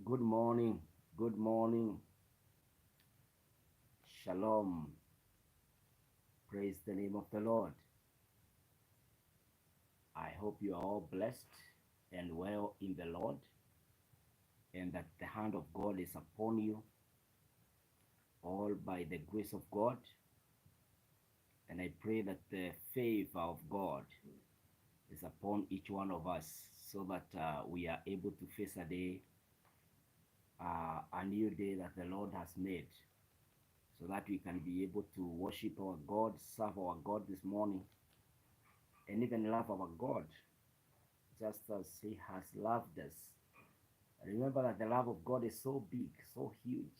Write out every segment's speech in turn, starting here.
Good morning. Good morning. Shalom. Praise the name of the Lord. I hope you are all blessed and well in the Lord, and that the hand of God is upon you, all by the grace of God. And I pray that the favor of God is upon each one of us so that we are able to face a day, a new day that the Lord has made, so that we can be able to worship our God, serve our God this morning, and even love our God just as He has loved us. Remember that the love of God is so big, so huge,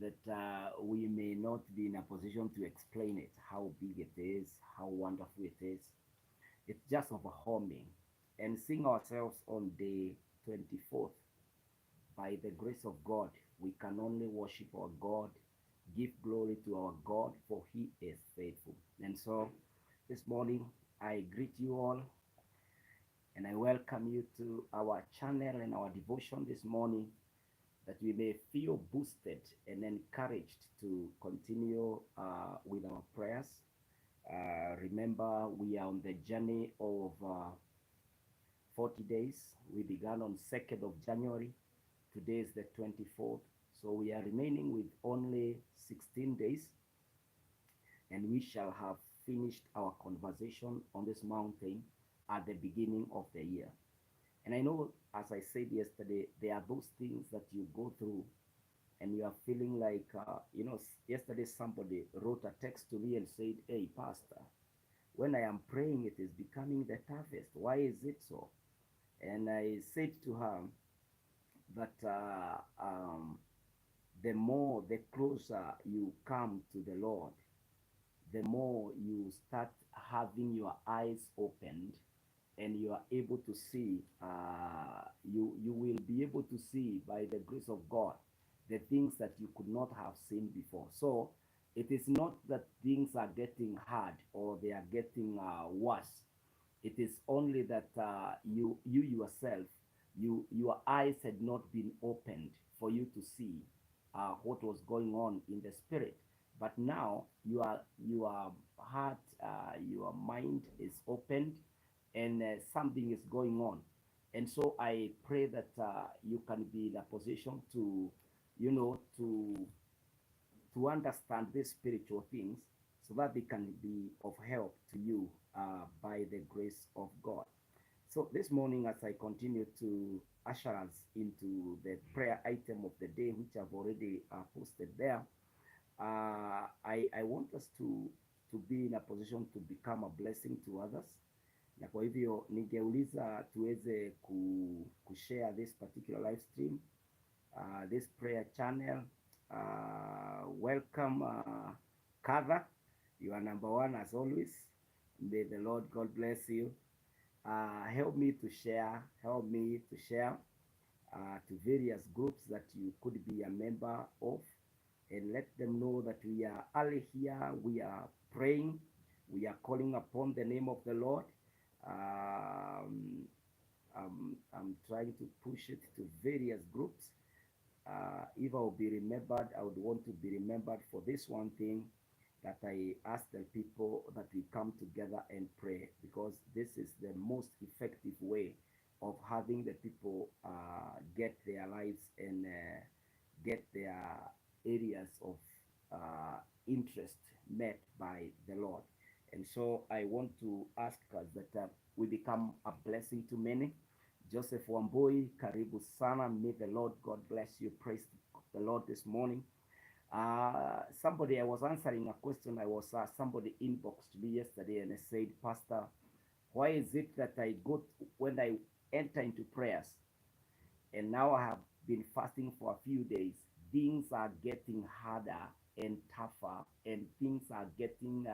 that we may not be in a position to explain it, how big it is, how wonderful it is. It's just overwhelming. And seeing ourselves on day 24th, by the grace of God, we can only worship our God, give glory to our God, for He is faithful. And so this morning, I greet you all and I welcome you to our channel and our devotion this morning, that we may feel boosted and encouraged to continue with our prayers. Remember, we are on the journey of 40 days. We began on 2nd of January. Today is the 24th. So we are remaining with only 16 days, and we shall have finished our conversation on this mountain at the beginning of the year. And I know, as I said yesterday, there are those things that you go through and you are feeling like, yesterday somebody wrote a text to me and said, "Hey, Pastor, when I am praying, it is becoming the toughest. Why is it so?" And I said to her that the more, the closer you come to the Lord, the more you start having your eyes opened and you are able to see, you will be able to see by the grace of God the things that you could not have seen before. So it is not that things are getting hard or they are getting worse. It is only that you yourself, your eyes had not been opened for you to see what was going on in the spirit. But now your heart, your mind is opened, and something is going on. And so I pray that you can be in a position to, you know, to understand these spiritual things so that they can be of help to you by the grace of God. So this morning, as I continue to usher us into the prayer item of the day, which I've already posted there, I want us to be in a position to become a blessing to others. Na kwa hivyo ningeuliza tuweze kushare this particular live stream, this prayer channel. Welcome, Katha. You are number one as always. May the Lord God bless you. Help me to share, help me to share to various groups that you could be a member of, and let them know that we are early here, we are praying, we are calling upon the name of the Lord. I'm trying to push it to various groups. If I will be remembered, I would want to be remembered for this one thing, that I ask the people that we come together and pray, because this is the most effective way of having the people get their lives and get their areas of interest met by the Lord. And so I want to ask us that we become a blessing to many. Joseph Wambui, karibu sana. May the Lord God bless you. Praise the Lord this morning. Somebody, I was answering a question. I was somebody inboxed me yesterday and I said, "Pastor, why is it that I go when I enter into prayers, and now I have been fasting for a few days, things are getting harder and tougher, and things are getting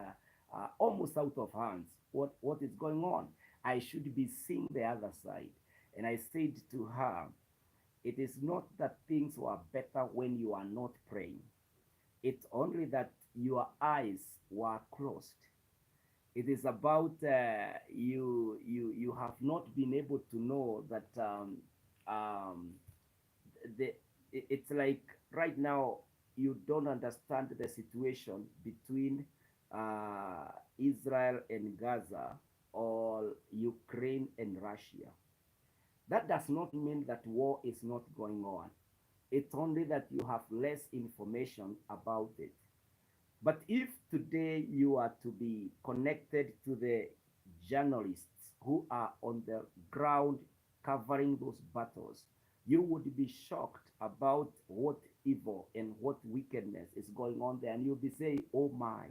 almost out of hands. What is going on? I should be seeing the other side." And I said to her, "It is not that things were better when you are not praying. It's only that your eyes were closed. It is about you have not been able to know that the it's like right now you don't understand the situation between Israel and Gaza or Ukraine and Russia. That does not mean that war is not going on. It's only that you have less information about it. But if today you are to be connected to the journalists who are on the ground covering those battles, you would be shocked about what evil and what wickedness is going on there. And you'll be saying, "Oh my,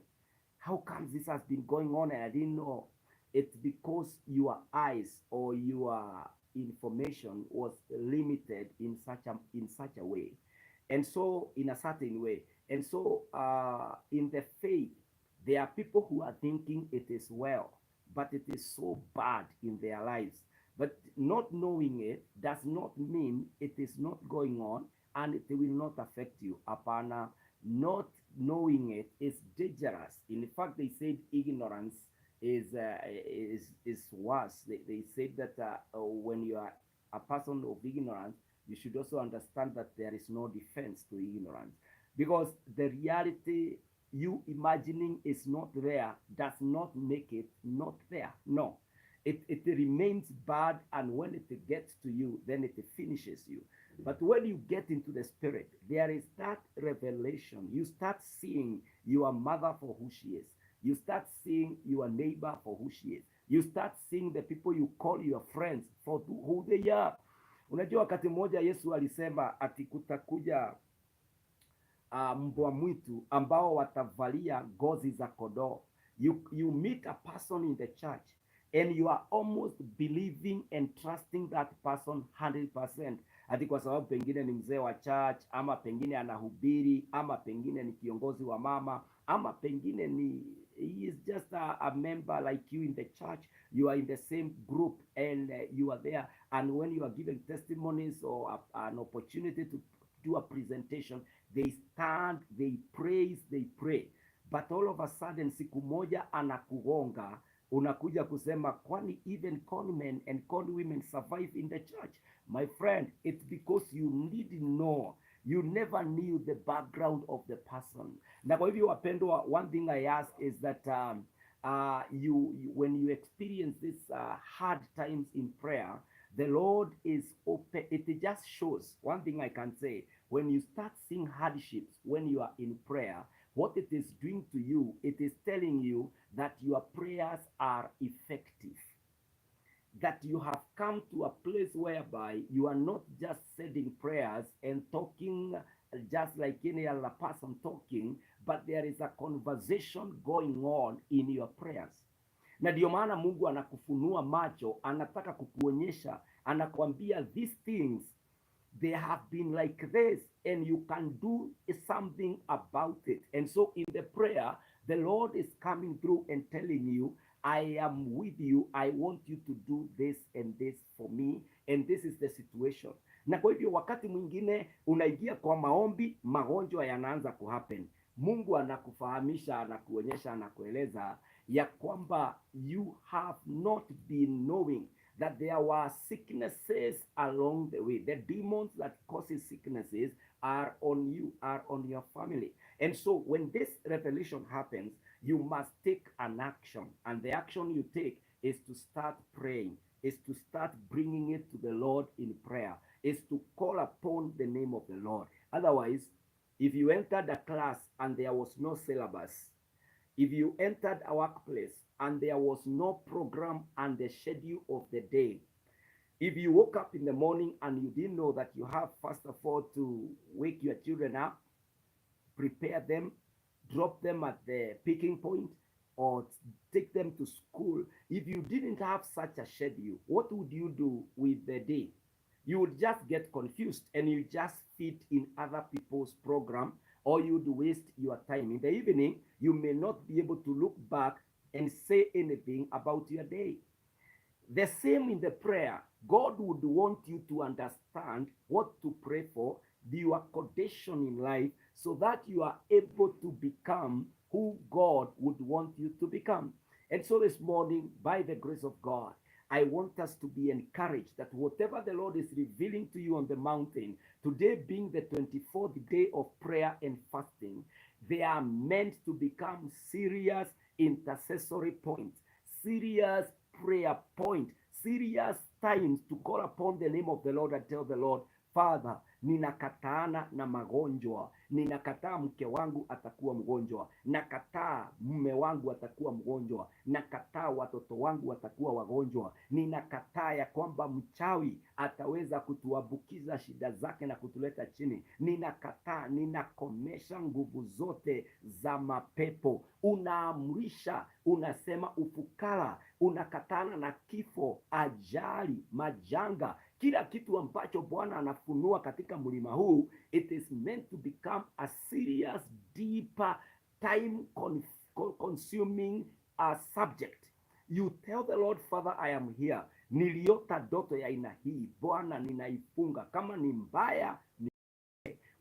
how comes this has been going on and I didn't know?" It's because your eyes or your information was limited in such a way. And so in a certain way. And so in the faith, there are people who are thinking it is well, but it is so bad in their lives. But not knowing it does not mean it is not going on and it will not affect you. Hapana, not knowing it is dangerous. In fact, they said ignorance is worse. They said that when you are a person of ignorance, you should also understand that there is no defense to ignorance, because the reality you imagining is not there does not make it not there. No, it remains bad, and when it gets to you, then it finishes you. But when you get into the spirit, there is that revelation. You start seeing your mother for who she is. You start seeing your neighbor for who she is. You start seeing the people you call your friends for who they are. Unajua, wakati mmoja Yesu alisema ati kutakuja mbwa mwitu ambao watavalia ngozi za kondoo. You meet a person in the church and you are almost believing and trusting that person 100%, ati kwa sababu pengine ni mzee wa church, ama pengine anahubiri, ama pengine ni kiongozi wa mama, ama pengine ni he is just a member like you in the church. You are in the same group and you are there, and when you are giving testimonies or an opportunity to do a presentation, they stand, they praise, they pray. But all of a sudden, siku moja anakugonga, unakuja kusema, "Kwani even con men and con women survive in the church?" My friend, it's because you didn't know, you never knew the background of the person. Na kwa hivyo, wapendwa, one thing I ask is that you when you experience these hard times in prayer, the Lord is open. It just shows one thing I can say: when you start seeing hardships when you are in prayer, what it is doing to you, it is telling you that your prayers are effective, that you have come to a place whereby you are not just sending prayers and talking just like any other person talking, but there is a conversation going on in your prayers. Na ndio maana Mungu anakufunua macho, anataka kukuonyesha, anakuambia these things, they have been like this and you can do something about it. And so in the prayer, the Lord is coming through and telling you, "I am with you. I want you to do this and this for me, and this is the situation." Na kwa hivyo wakati mwingine unaingia kwa maombi, magonjwa yanaanza kuhappen. Mungu anakufahamisha, anakuonyesha, anakueleza ya kwamba you have not been knowing that there were sicknesses along the way. The demons that causes sicknesses are on you, are on your family. And so when this revelation happens, you must take an action. And the action you take is to start praying, is to start bringing it to the Lord in prayer, is to call upon the name of the Lord. Otherwise, if you entered a class and there was no syllabus, if you entered a workplace and there was no program and the schedule of the day, if you woke up in the morning and you didn't know that you have first of all to wake your children up, prepare them, drop them at the picking point, or take them to school, if you didn't have such a schedule, what would you do with the day? You would just get confused and you just fit in other people's program, or you'd waste your time. In the evening, you may not be able to look back and say anything about your day. The same in the prayer. God would want you to understand what to pray for, your condition in life, so that you are able to become who God would want you to become. And so this morning, by the grace of God, I want us to be encouraged that whatever the Lord is revealing to you on the mountain, today being the 24th day of prayer and fasting, they are meant to become serious intercessory points, serious prayer point, serious times to call upon the name of the Lord and tell the Lord, "Father, ninakataana na magonjwa, ninakataa mke wangu atakuwa mgonjwa, nakataa mume wangu atakuwa mgonjwa, nakataa watoto wangu watakuwa wagonjwa, ninakataa ya kwamba mchawi ataweza kutuambukiza shida zake na kutuleta chini, ninakataa, ninakomesha nguvu zote za mapepo." Unaamrisha, unasema ufukara, unakatana na kifo, ajali, majanga, kila kitu ambacho Bwana anafunua katika mlima huu. It is meant to become a serious, deeper, time consuming subject. You tell the Lord, "Father, I am here. Niliota ndoto ya aina hii, Bwana, ninaifunga. Kama ni mbaya ni..."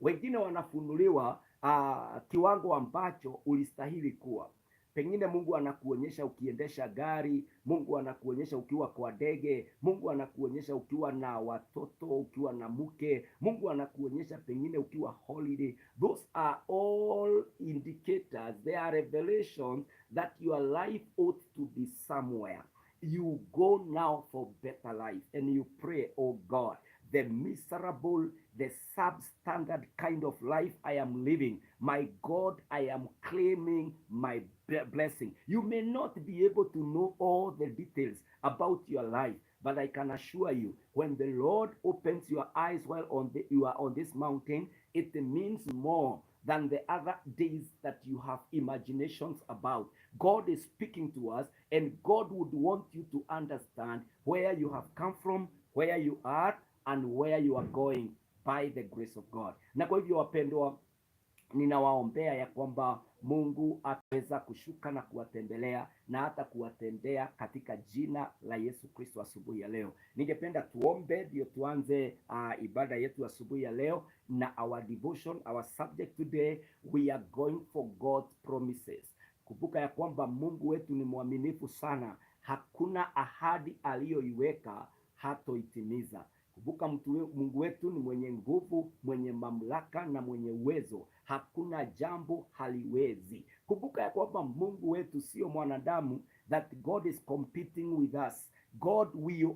Wengine wanafunuliwa kiwango ambacho ulistahili kuwa. Pengine Mungu anakuonyesha ukiendesha gari, Mungu anakuonyesha ukiwa kwa ndege, Mungu anakuonyesha ukiwa na watoto, ukiwa na mke, Mungu anakuonyesha pengine ukiwa holiday. Those are all indicators, they are revelations that your life ought to be somewhere. You go now for better life and you pray, "Oh God, the miserable, the substandard kind of life I am living, my God, I am claiming my blessing." You may not be able to know all the details about your life, but I can assure you, when the Lord opens your eyes while you are on this mountain, it means more than the other days that you have imaginations about. God is speaking to us, and God would want you to understand where you have come from, where you are, and where you are going by the grace of God. Na kwa hivyo wapendwa, ninawaombea ya kwamba Mungu ataweza kushuka na kuwatembelea na hata kuwatendea katika jina la Yesu Kristo asubuhi ya leo. Ningependa tuombe ndio tuanze ibada yetu asubuhi ya leo na our devotion, our subject today, we are going for God's promises. Kumbuka ya kwamba Mungu wetu ni mwaminifu sana, hakuna ahadi aliyoiweka hatoitimiza. Kumbuka Mungu wetu ni mwenye nguvu, mwenye mamlaka na mwenye uwezo. Hakuna jambo haliwezi. Kumbuka ya kwamba Mungu wetu sio mwanadamu, that God is competing with us. God will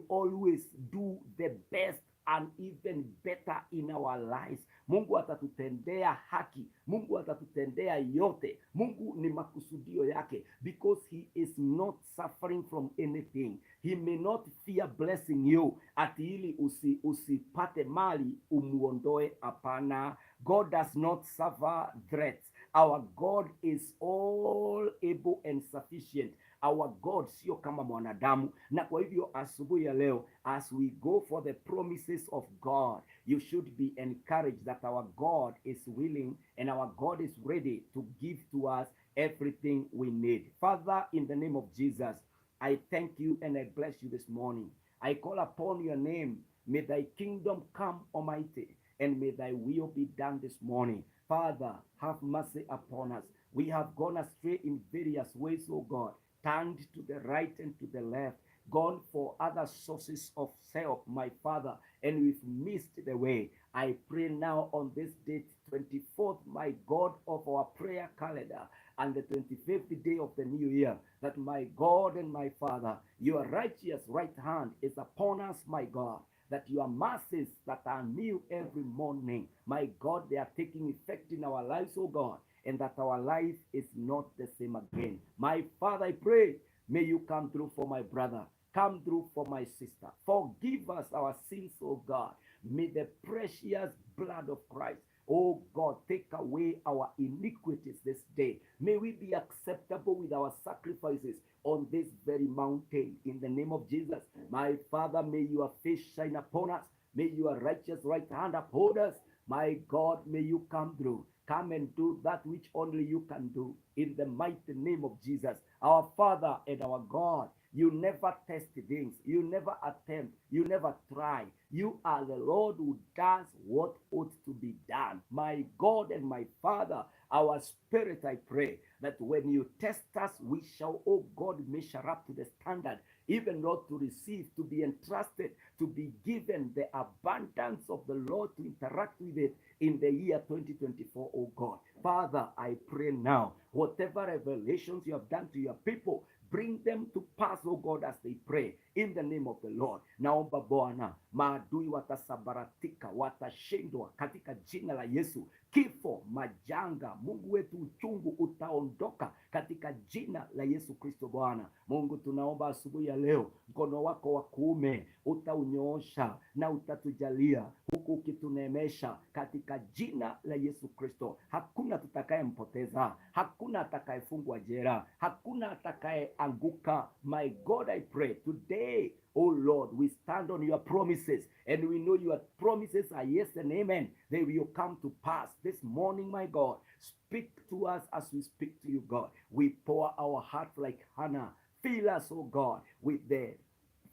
always do the best and even better in our lives. Mungu atatutendea haki, Mungu atatutendea yote. Mungu ni makusudio yake because he is not suffering from anything. He may not fear blessing you ati ili usipate mali umuondoe. Hapana, God does not suffer threats. Our God is all able and sufficient. Our God sio kama mwanadamu. Na kwa hivyo asubuhi ya leo, as we go for the promises of God, you should be encouraged that our God is willing and our God is ready to give to us everything we need. Father, in the name of Jesus, I thank you and I bless you this morning. I call upon your name. May thy kingdom come, Almighty, and may thy will be done this morning. Father, have mercy upon us. We have gone astray in various ways, O God, turned to the right and to the left, gone for other sources of self, my Father, and we've missed the way. I pray now on this date, 24th, my God, of our prayer calendar, and the 25th day of the new year, that my God and my Father, your righteous right hand is upon us, my God, that your mercies that are new every morning, my God, they are taking effect in our lives, oh God, and that our life is not the same again. My Father, I pray, may you come through for my brother, come through for my sister. Forgive us our sins, oh God. May the precious blood of Christ, oh God, take away our iniquities this day. May we be acceptable with our sacrifices on this very mountain. In the name of Jesus, my Father, may your face shine upon us. May your righteous right hand uphold us. My God, may you come through. Come and do that which only you can do. In the mighty name of Jesus, our Father and our God, You never test things. You never attempt. You never try. You are the Lord who does what ought to be done. My God and my Father, our spirit, I pray that when you test us, we shall, oh God, measure up to the standard, even Lord, to receive, to be entrusted, to be given the abundance of the Lord to interact with it in the year 2024, oh God. Father, I pray now, whatever revelations you have done to your people, bring them to pass, oh God, as they pray in the name of the Lord. Naomba Bwana, maadui watasambaratika, watashindwa katika jina la Yesu. Kifo, majanga, Mungu wetu, uchungu utaondoka katika jina la Yesu Kristo. Bwana Mungu, tunaomba asubuhi ya leo, mkono wako wa kuume utaunyoosha na utatujalia huku ukituneemesha katika jina la Yesu Kristo. Hakuna tutakayempoteza, hakuna atakayefungwa jela, hakuna atakayeanguka. My God, I pray today, oh Lord, we stand on your promises and we know your promises are yes and amen. They will come to pass this morning, my God. Speak to us as we speak to you, God. We pour our hearts like Hannah. Fill us, oh God, with the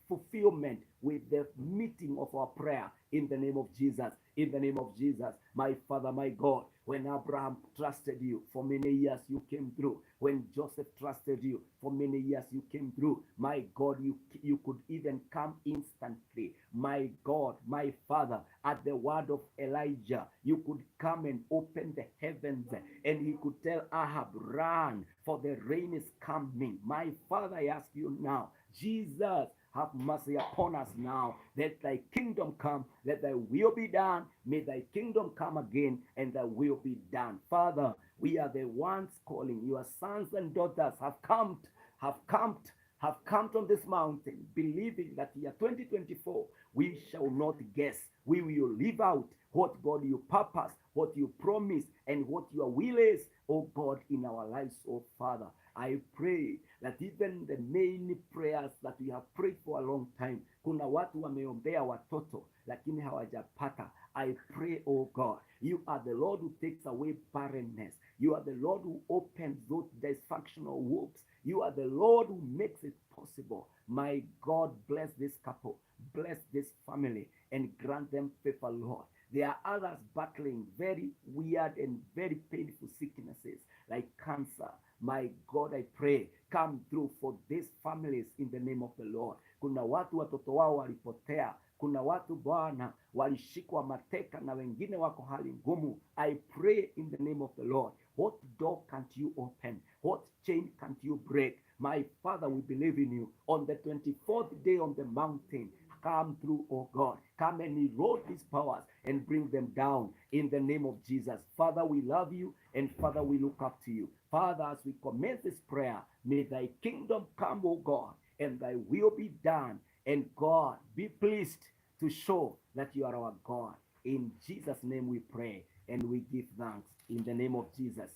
fulfillment, with the meeting of our prayer in the name of Jesus. In the name of Jesus, my Father, my God, when Abraham trusted you for many years, you came through. When Joseph trusted you for many years, you came through. My God, you could even come instantly. My God, my Father, at the word of Elijah, you could come and open the heavens and he could tell Ahab, "Run, for the rain is coming." My Father, I ask you now, Jesus, have mercy upon us now. Let thy kingdom come, let thy will be done. May thy kingdom come again and thy will be done. Father, we are the ones calling. Your sons and daughters have come on this mountain, believing that year 2024, we shall not guess. We will live out what God you purpose, what you promise, and what your will is, oh God, in our lives, oh Father. I pray that even the many prayers that we have prayed for a long time, kuna watu wameombea watoto lakini hawajapata. I pray, oh God, you are the Lord who takes away barrenness. You are the Lord who opens those dysfunctional wombs. You are the Lord who makes it possible. My God, bless this couple, bless this family, and grant them favor, Lord. There are others battling very weird and very painful sicknesses like cancer. My God, I pray, come through for these families in the name of the Lord. Kuna watu watoto wao walipotea. Kuna watu Bwana walishikwa mateka na wengine wako hali ngumu. I pray in the name of the Lord. What door can't you open? What chain can't you break? My Father, we believe in you. On the 24th day on the mountain, come through, oh God. Come and erode these powers and bring them down in the name of Jesus. Father, we love you, and Father, we look up to you. Father, as we commence this prayer, may thy kingdom come, O God, and thy will be done. And God, be pleased to show that you are our God. In Jesus' name we pray and we give thanks. In the name of Jesus.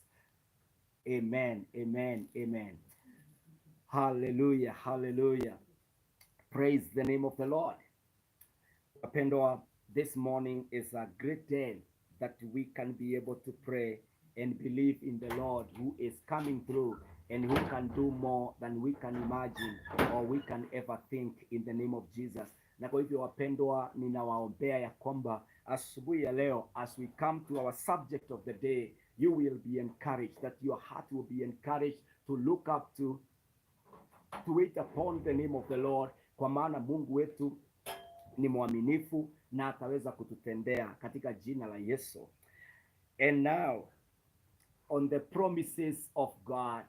Amen. Amen. Amen. Hallelujah. Hallelujah. Praise the name of the Lord. Wapendwa, this morning is a great day that we can be able to pray and believe in the Lord who is coming through and who can do more than we can imagine or we can ever think in the name of Jesus. Na kwa hivyo wapendwa, ninawaombea ya kwamba asubuhi ya leo, as we come to our subject of the day, you will be encouraged, that your heart will be encouraged to look up to wait upon the name of the Lord, kwa maana Mungu wetu ni mwaminifu na ataweza kututendea katika jina la Yesu. And now on the promises of God,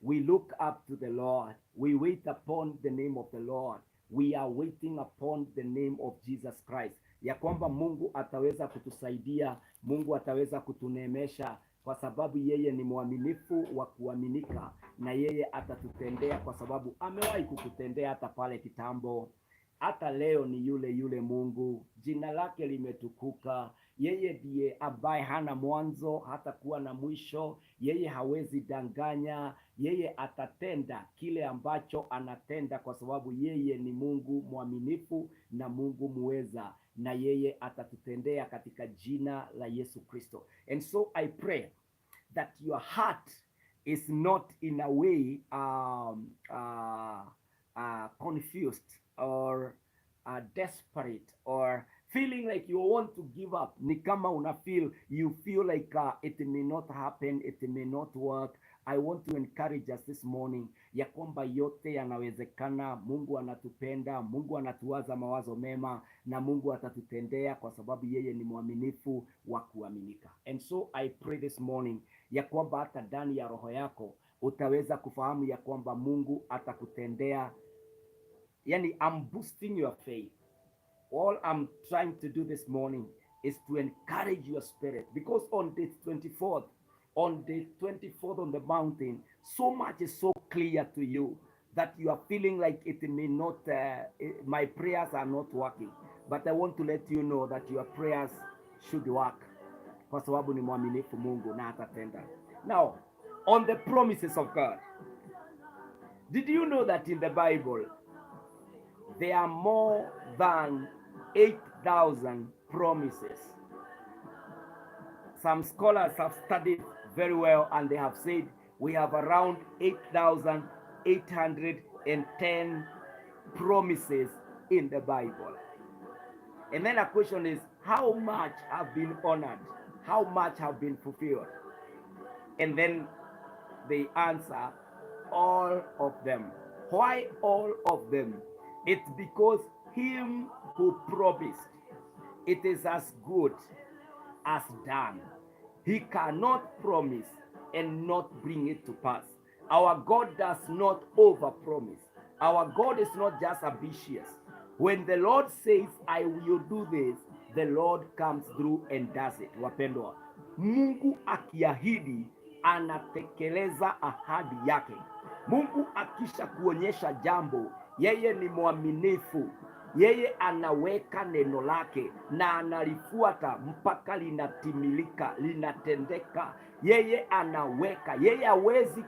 we look up to the Lord. We wait upon the name of the Lord. We are waiting upon the name of Jesus Christ, ya kwamba Mungu ataweza kutusaidia, Mungu ataweza kutuneemesha kwa sababu yeye ni mwaminifu wa kuaminika, na yeye atatutendea kwa sababu amewahi kukutendea hata pale kitambo. Hata leo ni yule yule Mungu, jina lake limetukuka. Yeye ndiye ambaye hana mwanzo hata kuwa na mwisho. Yeye hawezi danganya, yeye atatenda kile ambacho anatenda, kwa sababu yeye ni Mungu mwaminifu na Mungu muweza, na yeye atatutendea katika jina la Yesu Kristo. And so I pray that your heart is not in a way confused or desperate or feeling like you want to give up, ni kama una feel you feel like it may not happen, it may not work. I want to encourage us this morning ya kwamba yote yanawezekana. Mungu anatupenda, Mungu anatuwaza mawazo mema na Mungu atatutendea kwa sababu yeye ni mwaminifu wa kuaminika. And so I pray this morning ya kwamba hata ndani ya roho yako utaweza kufahamu ya kwamba Mungu atakutendea. Yani, I'm boosting your faith. All I'm trying to do this morning is to encourage your spirit, because on the 24th, on the 24th on the mountain, so much is so clear to you that you are feeling like it may not, my prayers are not working. But I want to let you know that your prayers should work, kwa sababu ni mwaminifu Mungu na atatenda. Now, on the promises of God, did you know that in the Bible there are more than 8,000 promises? Some scholars have studied very well and they have said we have around 8,810 promises in the Bible. And then the question is, how much have been honored? How much have been fulfilled? And then they answer, all of them. Why all of them? It's because him who promised, it is as good as done. He cannot promise and not bring it to pass. Our God does not overpromise. Our God is not just ambitious. When the Lord says, "I will do this," the Lord comes through and does it. Wapendwa, Mungu akiahidi anatekeleza ahadi yake. Mungu akisha kuonyesha jambo, yeye ni mwaminifu. Yeye anaweka neno lake na analifuata mpaka linatimilika, linatendeka. Yeye anaweka, yeye hawezi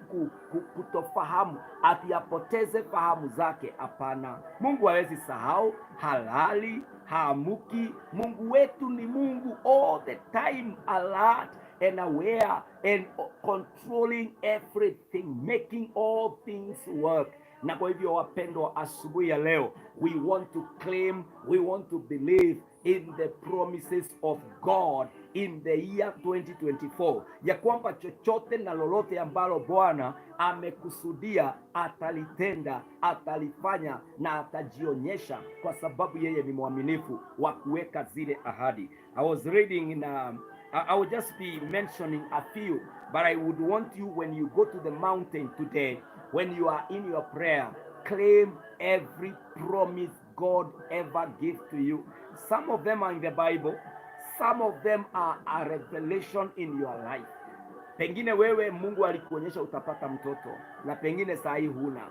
kutofahamu ati apoteze fahamu zake. Hapana, Mungu hawezi sahau, halali, haamuki. Mungu wetu ni Mungu all the time, alert and aware and controlling everything, making all things work. Na kwa hivyo wapendwa, asubuhi ya leo we want to claim, we want to believe in the promises of God in the year 2024, ya kwamba chochote na lolote ambalo Bwana amekusudia atalitenda, atalifanya na atajionyesha, kwa sababu yeye ni mwaminifu wa kuweka zile ahadi. I was reading in I will just be mentioning a few, but I would want you, when you go to the mountain today, when you are in your prayer, claim every promise God ever gave to you. Some of them are in the Bible, some of them are a revelation in your life. Pengine wewe Mungu alikuonyesha utapata mtoto na pengine saa hii huna.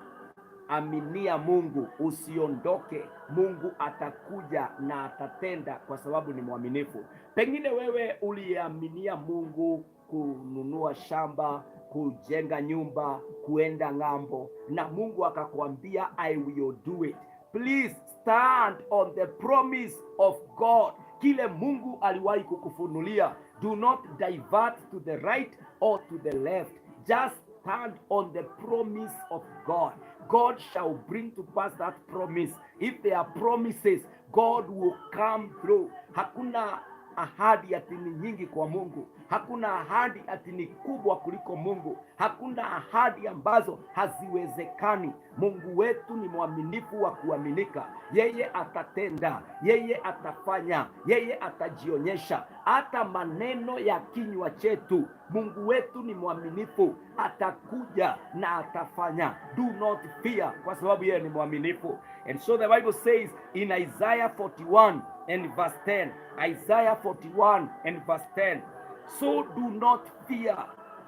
Aminia Mungu, usiondoke. Mungu atakuja na atatenda kwa sababu ni mwaminifu. Pengine wewe uliaminia Mungu kununua shamba, kujenga nyumba, kuenda ng'ambo, na Mungu akakwambia, "I will do it." Please stand on the promise of God. Kile Mungu aliwahi kukufunulia. Do not divert to the right or to the left. Just stand on the promise of God. God shall bring to pass that promise. If there are promises, God will come through. Hakuna ahadi ati ni nyingi kwa Mungu. Hakuna ahadi ati ni kubwa kuliko Mungu. Hakuna ahadi ambazo haziwezekani. Mungu wetu ni mwaminifu wa kuaminika. Yeye atatenda, yeye atafanya, yeye atajionyesha. Hata maneno ya kinywa chetu, Mungu wetu ni mwaminifu, atakuja na atafanya. Do not fear, kwa sababu yeye ni mwaminifu. And so the Bible says in Isaiah 41 and verse 10, Isaiah 41 and verse 10, "So do not fear,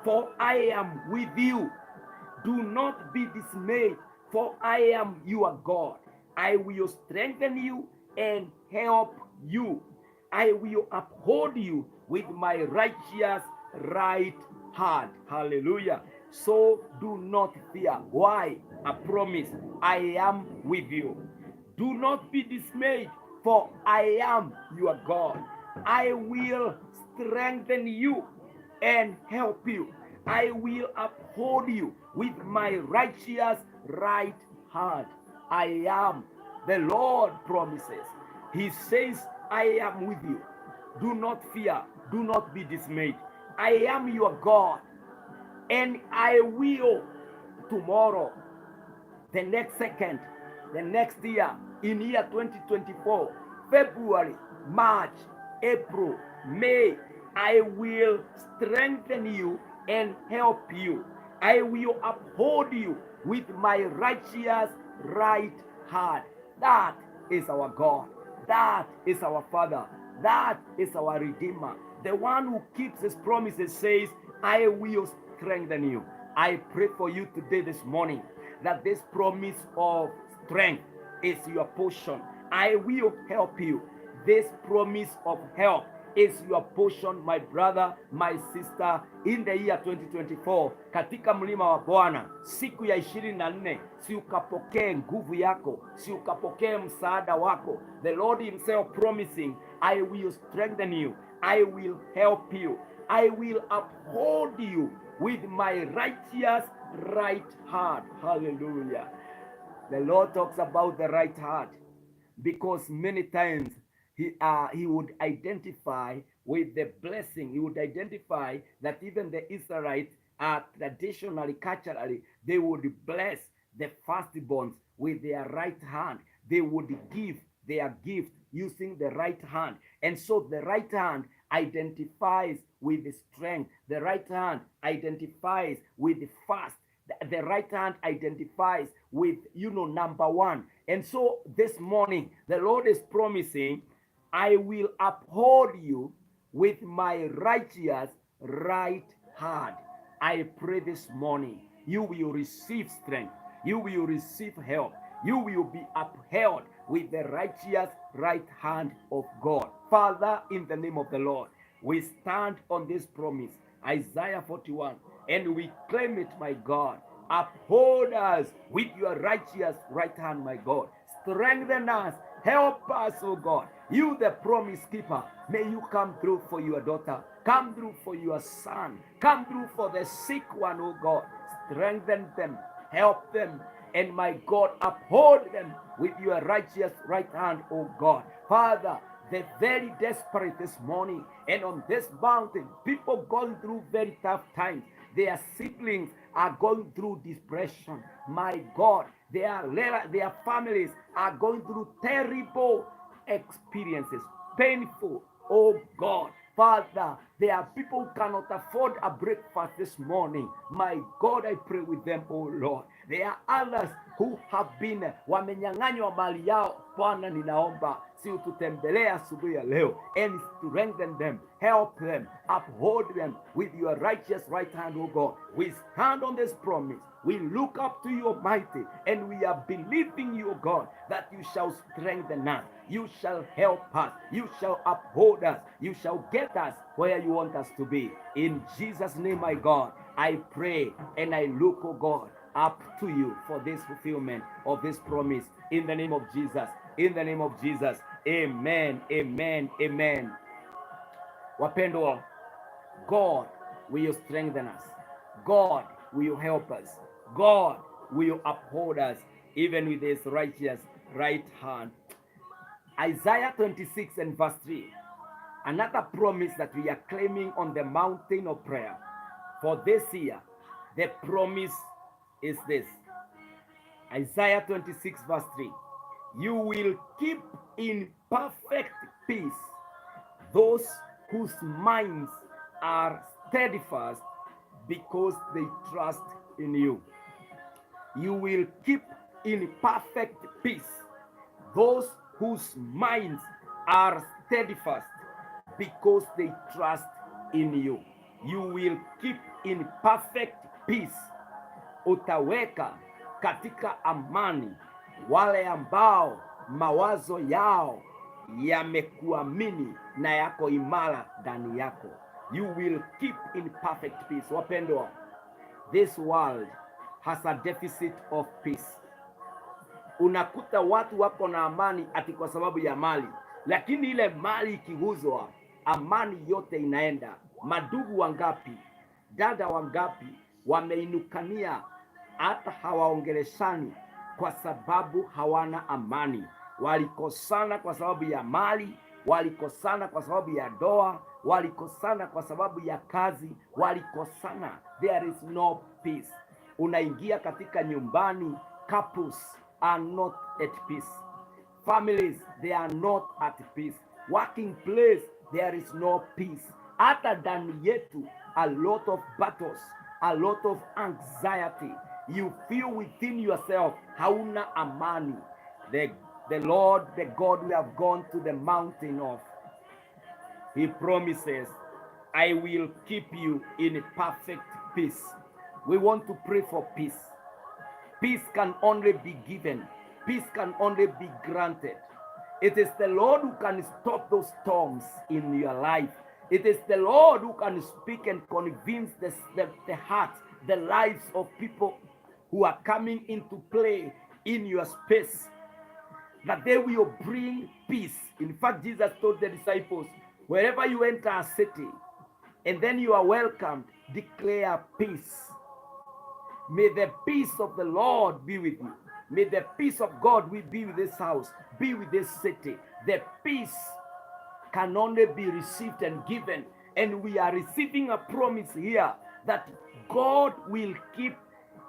for I am with you. Do not be dismayed, for I am your God. I will strengthen you and help you. I will uphold you with my righteous right hand." Hallelujah. So do not fear. Why? A promise. I am with you. Do not be dismayed, for I am your God. I will strengthen you and help you. I will uphold you with my righteous right hand. I am. The Lord promises. He says, I am with you. Do not fear. Do not be dismayed. I am your God, and I will tomorrow, the next second, the next year, in year 2024, February, March, April, May, I will strengthen you and help you. I will uphold you with my righteous right hand. That is our God. That is our Father. That is our Redeemer. The one who keeps his promises says, I will strengthen you. I pray for you today, this morning, that this promise of strength is your portion. I will help you. This promise of help is your portion, my brother, my sister, in the year 2024. Katika mlima wa Bwana siku ya 24, si ukapokee nguvu yako, si ukapokee msaada wako. The Lord himself promising, I will strengthen you, I will help you, I will uphold you with my righteous right hand. Hallelujah. The Lord talks about the right hand because many times he would identify with the blessing. He would identify that even the Israelites are traditionally, culturally, they would bless the firstborns with their right hand. They would give their gift using the right hand. And so the right hand identifies with the strength. The right hand identifies with the fast. The right hand identifies with number one. And so this morning, the Lord is promising, I will uphold you with my righteous right hand. I pray this morning you will receive strength, you will receive help, you will be upheld with the righteous right hand of God. Father, in the name of the Lord, we stand on this promise, Isaiah 41, and we claim it, my God. Uphold us with your righteous right hand, my God. Strengthen us. Help us, oh God. You, the promise keeper, may you come through for your daughter. Come through for your son. Come through for the sick one, oh God. Strengthen them. Help them. And my God, uphold them with your righteous right hand, oh God. Father, the very desperate this morning and on this mountain, people going through very tough times. Their siblings are going through depression. My God, their families are going through terrible experiences, painful. Oh God, Father, there are people who cannot afford a breakfast this morning. My God, I pray with them, oh Lord. There are others who have been wamenyang'anywa mali yao. Bwana, ninaomba si ututembelee asubuhi ya leo and strengthen them, help them, uphold them with your righteous right hand, oh God. We stand on this promise. We look up to you, Almighty, and we are believing you, God, that you shall strengthen us, you shall help us, you shall uphold us, you shall get us where you want us to be. In Jesus' name, my God, I pray and I look, oh God, up to you for this fulfillment of this promise. In the name of Jesus. In the name of Jesus. Amen. Amen. Amen. Wapendwa, God will strengthen us. God will help us. God will uphold us even with his righteous right hand. Isaiah 26 and verse 3. Another promise that we are claiming on the mountain of prayer for this year. The promise is this: Isaiah 26, verse 3. You will keep in perfect peace those whose minds are steadfast because they trust in you. You will keep in perfect peace those whose minds are steadfast because they trust in you. You will keep in perfect peace. Utaweka katika amani wale ambao mawazo yao yamekuamini na yako imara ndani yako. You will keep in perfect peace. Wapendwa, this world has a deficit of peace. Unakuta watu wako na amani ati kwa sababu ya mali, lakini ile mali ikiguzwa, amani yote inaenda. Madugu wangapi, dada wangapi wameinukania, hata hawaongeleshani. Kwa sababu hawana amani. Walikosana kwa sababu ya mali, walikosana kwa sababu ya ndoa, walikosana kwa sababu ya kazi, walikosana. There is no peace. Unaingia katika nyumbani, couples are not at peace. Families, they are not at peace. Working place, there is no peace. Hata ndani yetu, a lot of battles, a lot of anxiety. You feel within yourself hauna amani. The Lord, the God we have gone to the mountain of, he promises, "I will keep you in perfect peace." We want to pray for peace. Peace can only be given, peace can only be granted. It is the Lord who can stop those storms in your life. It is the Lord who can speak and convince the heart, the lives of people who are coming into play in your space, that they will bring peace. In fact, Jesus told the disciples, "Wherever you enter a city and then you are welcomed, declare peace. May the peace of the Lord be with you. May the peace of God will be with this house, be with this city." The peace can only be received and given. And we are receiving a promise here that God will keep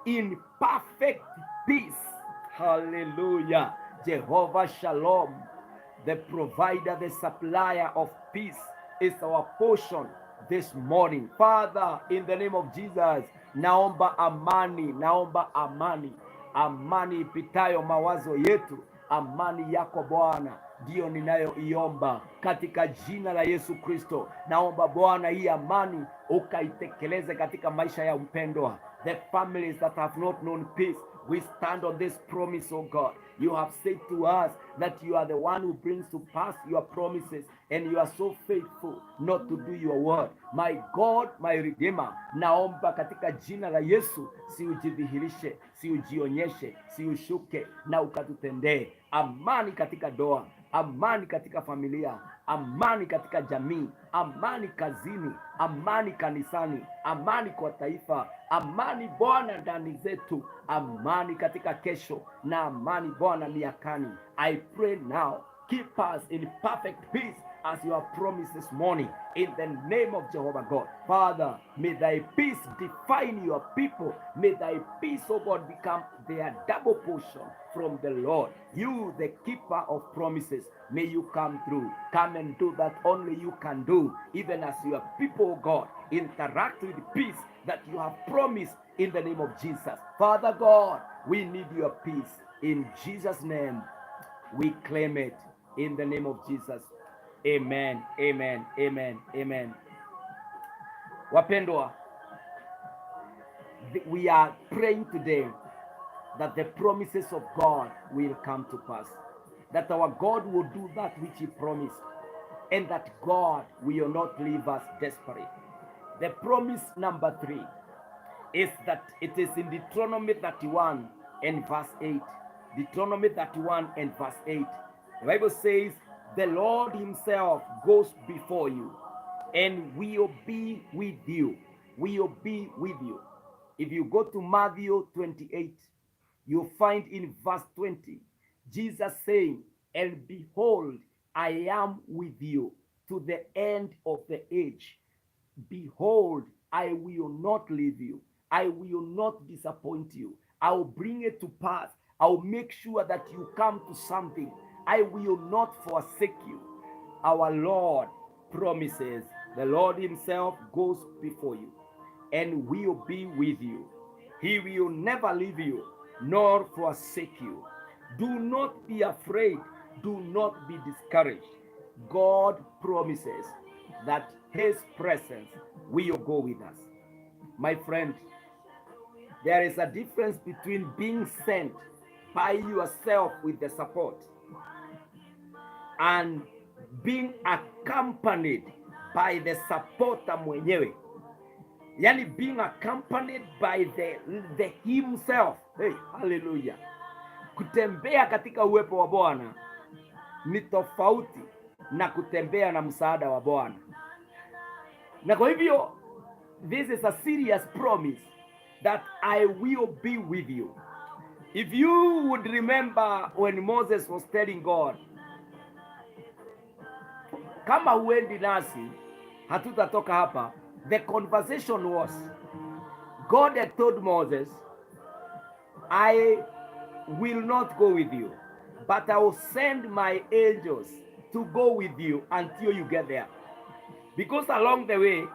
in perfect peace. Hallelujah. Jehovah Shalom, the provider, the supplier of peace, is our portion this morning. Father, in the name of Jesus, naomba amani, naomba amani, amani ipitayo mawazo yetu, amani yako Bwana ndiyo ninayoiomba katika jina la Yesu Kristo. Naomba Bwana hii amani ukaitekeleze katika maisha ya mpendwa. The families that have not known peace, we stand on this promise, oh God. You have said to us that you are the one who brings to pass your promises, and you are so faithful not to do your word. My God, my Redeemer, naomba katika jina la Yesu, si ujidhihirishe, si ujionyeshe, si ushuke na ukatutendee amani katika ndoa, amani katika familia, amani katika jamii, amani kazini, amani kanisani, amani kwa taifa, amani Bwana ndani zetu, amani katika kesho na amani Bwana miakani. I pray now, keep us in perfect peace as you have promised this morning, in the name of Jehovah God. Father, may thy peace define your people. May thy peace, O God, become their double portion from the Lord. You, the keeper of promises, may you come through. Come and do that only you can do, even as your people, O God, interact with peace that you have promised in the name of Jesus. Father God, we need your peace. In Jesus' name, we claim it in the name of Jesus. Amen, amen, amen, amen. Wapendwa, we are praying today that the promises of God will come to pass, that our God will do that which He promised, and that God will not leave us desperate. The promise number three is that it is in Deuteronomy 31 and verse 8. Deuteronomy 31 and verse 8. The Bible says, "The Lord Himself goes before you and will be with you." Will be with you. If you go to Matthew 28, you'll find in verse 20, Jesus saying, "And behold, I am with you to the end of the age." Behold, I will not leave you. I will not disappoint you. I will bring it to pass. I will make sure that you come to something. I will not forsake you. Our Lord promises, the Lord Himself goes before you and will be with you. He will never leave you nor forsake you. Do not be afraid. Do not be discouraged. God promises that His presence will go with us. My friend, there is a difference between being sent by yourself with the support and being accompanied by the supporter mwenyewe, yani being accompanied by the himself. Hey, hallelujah! Kutembea katika uwepo wa Bwana ni tofauti na kutembea na msaada wa Bwana, na kwa hivyo this is a serious promise that I will be with you. If you would remember when Moses was telling God, "Kama huendi nasi hatutatoka hapa." The conversation was, God had told Moses, "I will not go with you, but I will send my angels to go with you until you get there." Because along the way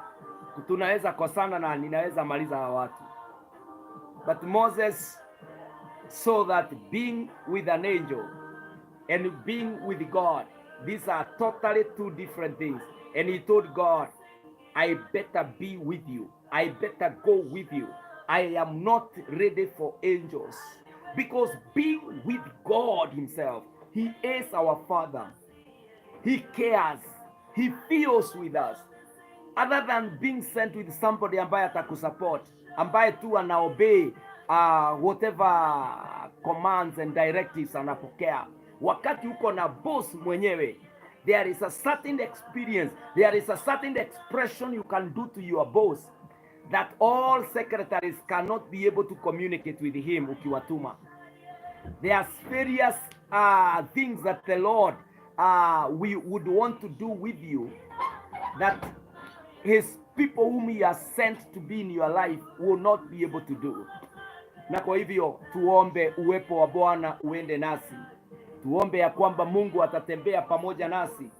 tunaweza kosana na ninaweza maliza hawa watu. But Moses saw that being with an angel and being with God, these are totally two different things. And he told God, "I better be with you. I better go with you. I am not ready for angels." Because being with God Himself, He is our Father. He cares. He feels with us. Other than being sent with somebody ambaye atakusupport, ambaye tu anaobey whatever commands and directives anapokea. Wakati uko na boss mwenyewe, there is a certain experience, there is a certain expression you can do to your boss that all secretaries cannot be able to communicate with him ukiwatuma. There are various things that the Lord we would want to do with you that his people whom he has sent to be in your life will not be able to do. Na kwa hivyo tuombe uwepo wa Bwana uende nasi, tuombe ya kwamba Mungu atatembea pamoja nasi,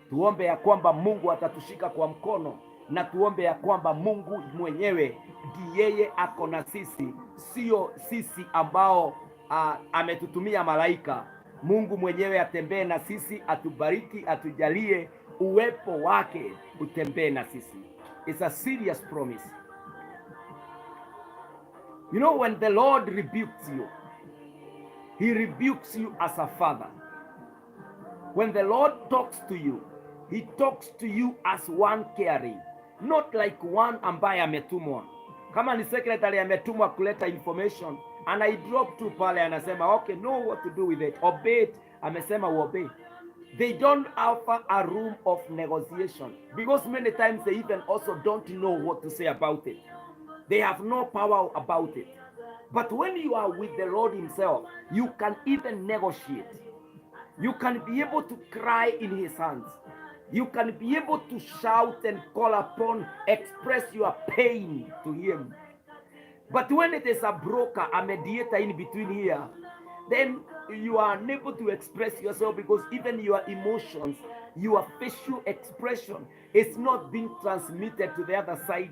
tuombe ya kwamba Mungu atatushika kwa mkono, na tuombe ya kwamba Mungu mwenyewe ndiye yeye ako na sisi, sio sisi ambao ametutumia malaika. Mungu mwenyewe atembee na sisi, atubariki, atujalie uwepo wake utembee na sisi. It's a serious promise. When the Lord rebukes you, He rebukes you as a father. When the Lord talks to you, He talks to you as one caring, not like one ambaye ametumwa. Kama ni secretary ametumwa kuleta information, ana drop tu pale, anasema, "Okay, know what to do with it, obey it." Amesema obey. They don't offer a room of negotiation because many times they even also don't know what to say about it. They have no power about it. But when you are with the Lord Himself, you can even negotiate. You can be able to cry in His hands. You can be able to shout and call upon, express your pain to Him. But when it is a broker, a mediator in between here, then you are unable to express yourself because even your emotions, your facial expression is not being transmitted to the other side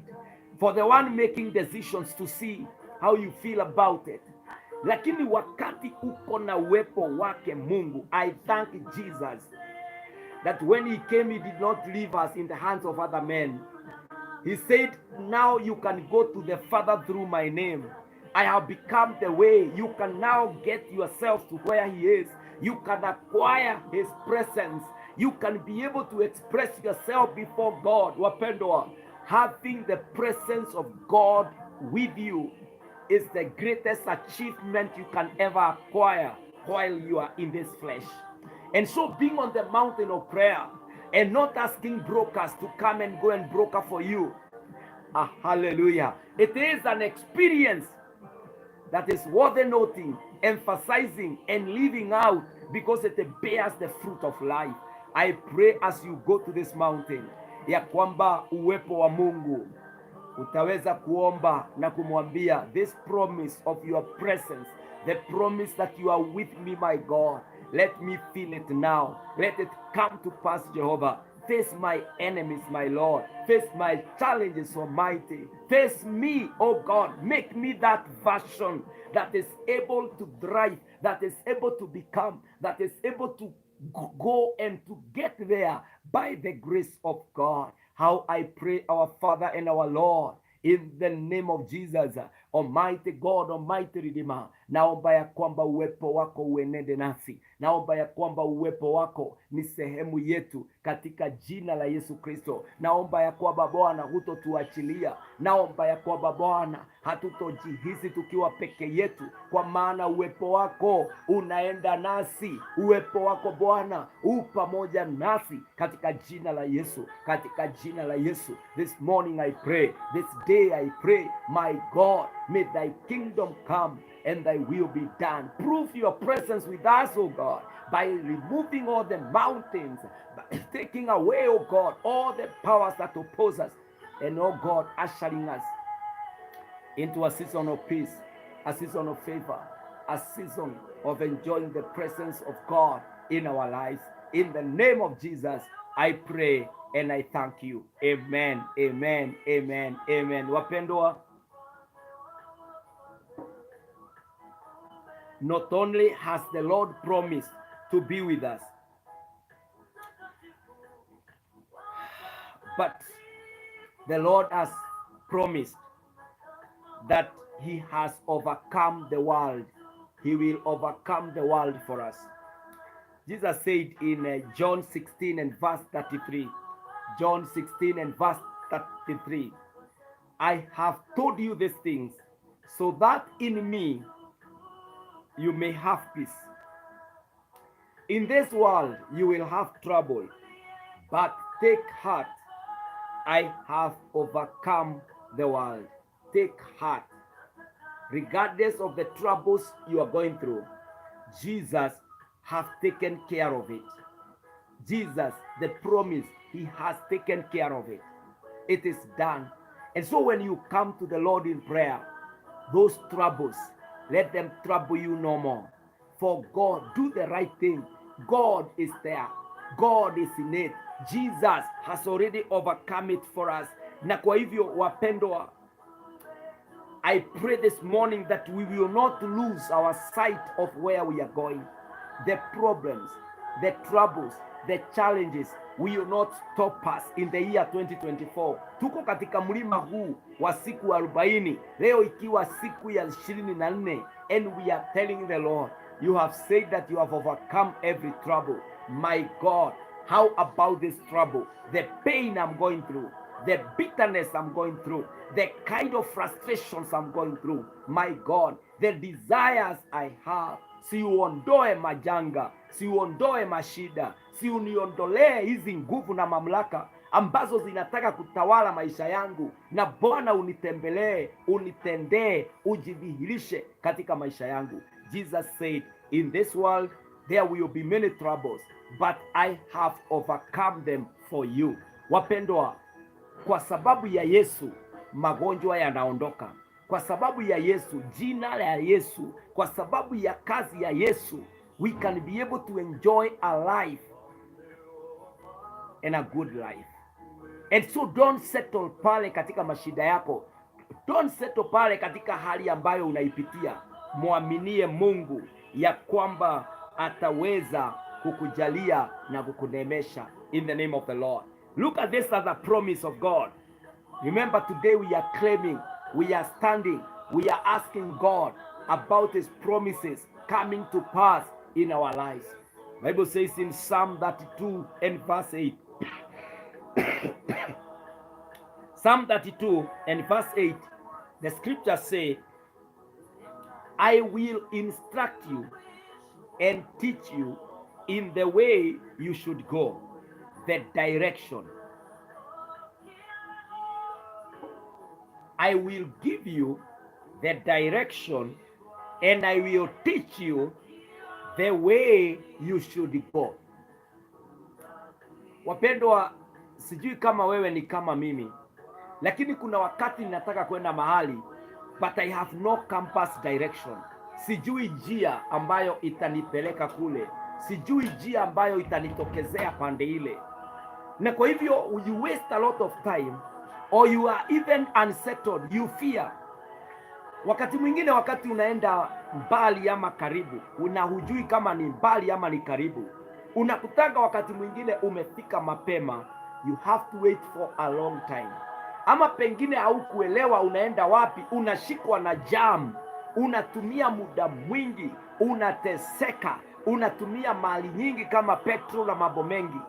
for the one making decisions to see how you feel about it. Lakini wakati uko na uwepo wake Mungu, I thank Jesus that when he came, he did not leave us in the hands of other men. He said, "Now you can go to the Father through my name. I have become the way. You can now get yourself to where He is. You can acquire His presence. You can be able to express yourself before God." Wapendwa, having the presence of God with you is the greatest achievement you can ever acquire while you are in this flesh. And so, being on the mountain of prayer and not asking brokers to come and go and broker for you. Ah, hallelujah. It is an experience that is worth noting, emphasizing, and living out because it bears the fruit of life. I pray as you go to this mountain ya kwamba uwepo wa Mungu utaweza kuomba na kumwambia, "This promise of your presence, the promise that you are with me, my God, let me feel it now. Let it come to pass, Jehovah. Face my enemies, my Lord. Face my challenges, Almighty. Face me, oh God. Make me that version that is able to drive, that is able to become, that is able to go and to get there by the grace of God." How I pray, our Father and our Lord, in the name of Jesus, Almighty God, Almighty Redeemer, naomba ya kwamba uwepo wako uenende nasi, naomba ya kwamba uwepo wako ni sehemu yetu katika jina la Yesu Kristo. Naomba ya kwamba Bwana hutotuachilia, naomba ya kwamba Bwana hatutojihisi tukiwa peke yetu, kwa maana uwepo wako unaenda nasi, uwepo wako Bwana u pamoja nasi katika jina la Yesu, katika jina la Yesu. This morning I pray, this day I pray, my God, may thy kingdom come. and thy will be done. Prove your presence with us, O God, by removing all the mountains, by taking away, O God, all the powers that oppose us, and, oh God, ushering us into a season of peace, a season of favor, a season of enjoying the presence of God in our lives. In the name of Jesus, I pray and I thank you. Amen, amen, amen, amen. Wapendwa, not only has the Lord promised to be with us, but the Lord has promised that he has overcome the world. He will overcome the world for us. Jesus said in John 16 and verse 33, John 16 and verse 33, I have told you these things so that in me you may have peace. In this world you will have trouble, but take heart, I have overcome the world. Take heart. Regardless of the troubles you are going through, Jesus has taken care of it. Jesus, the promise, he has taken care of it. It is done. And so when you come to the Lord in prayer, those troubles, let them trouble you no more. For God, do the right thing. God is there. God is in it. Jesus has already overcome it for us. Na kwa hivyo wapendwa, I pray this morning that we will not lose our sight of where we are going. The problems, the troubles, the challenges will not stop us in the year 2024. Tuko katika mlima huu wa siku 40, leo ikiwa siku ya 24, and we are telling the Lord, you have said that you have overcome every trouble. My God, how about this trouble? The pain I'm going through, the bitterness I'm going through, the kind of frustrations I'm going through. My God, the desires I have. Siuondoe majanga, siuondoe mashida, siuniondolee hizi nguvu na mamlaka ambazo zinataka kutawala maisha yangu. Na Bwana unitembelee, unitendee, ujidhihirishe katika maisha yangu. Jesus said, in this world there will be many troubles, but I have overcome them for you. Wapendwa, kwa sababu ya Yesu magonjwa yanaondoka. Kwa sababu ya Yesu, jina la Yesu, kwa sababu ya kazi ya Yesu, we can be able to enjoy a life and a good life. And so don't settle pale katika mashida yako, don't settle pale katika hali ambayo unaipitia. Mwaminie Mungu ya kwamba ataweza kukujalia na kukunemesha in the name of the Lord. Look at this as a promise of God. Remember, today we are claiming, we are standing, we are asking God about his promises coming to pass in our lives. Bible says in Psalm 32 and verse 8. Psalm 32 and verse 8, the scriptures say, I will instruct you and teach you in the way you should go, the direction. I will give you the direction and I will teach you the way you should go. Wapendwa, sijui kama wewe ni kama mimi, lakini kuna wakati ninataka kwenda mahali but I have no compass direction. Sijui njia ambayo itanipeleka kule, sijui njia ambayo itanitokezea pande ile, na kwa hivyo you waste a lot of time or you are even unsettled, you fear. Wakati mwingine, wakati unaenda mbali ama karibu, una hujui kama ni mbali ama ni karibu, unakutanga wakati mwingine umefika mapema, you have to wait for a long time, ama pengine haukuelewa unaenda wapi, unashikwa na jam, unatumia muda mwingi, unateseka, unatumia mali nyingi kama petrol na mambo mengi,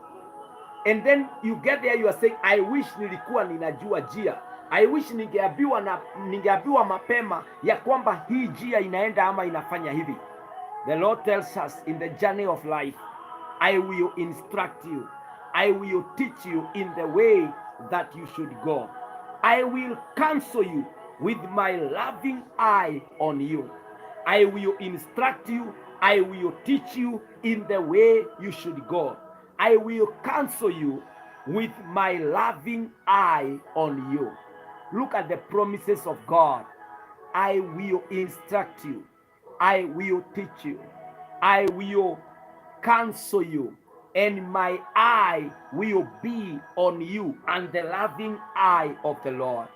and then you get there, you are saying, I wish nilikuwa ninajua njia, I wish ningeambiwa mapema ya kwamba hii njia inaenda ama inafanya hivi. The Lord tells us in the journey of life, I will instruct you, I will teach you in the way that you should go, I will counsel you with my loving eye on you, I will instruct you, I will teach you in the way you should go. I will counsel you with my loving eye on you. Look at the promises of God. I will instruct you. I will teach you. I will counsel you. And my eye will be on you, and the loving eye of the Lord.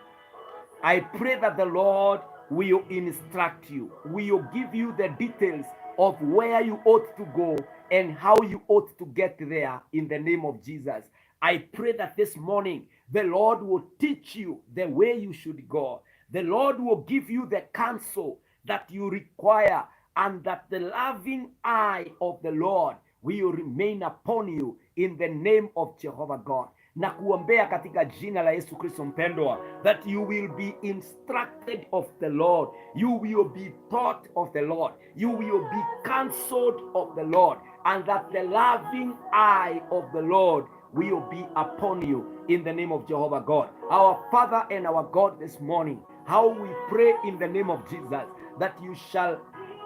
I pray that the Lord will instruct you, will give you the details of where you ought to go and how you ought to get there in the name of Jesus. I pray that this morning the Lord will teach you the way you should go. The Lord will give you the counsel that you require, and that the loving eye of the Lord will remain upon you in the name of Jehovah God. Nakuombea katika jina la Yesu Kristo mpendwa, that you will be instructed of the Lord, you will be taught of the Lord, you will be counseled of the Lord, and that the loving eye of the Lord will be upon you in the name of Jehovah God. Our Father and our God, this morning, how we pray in the name of Jesus that you shall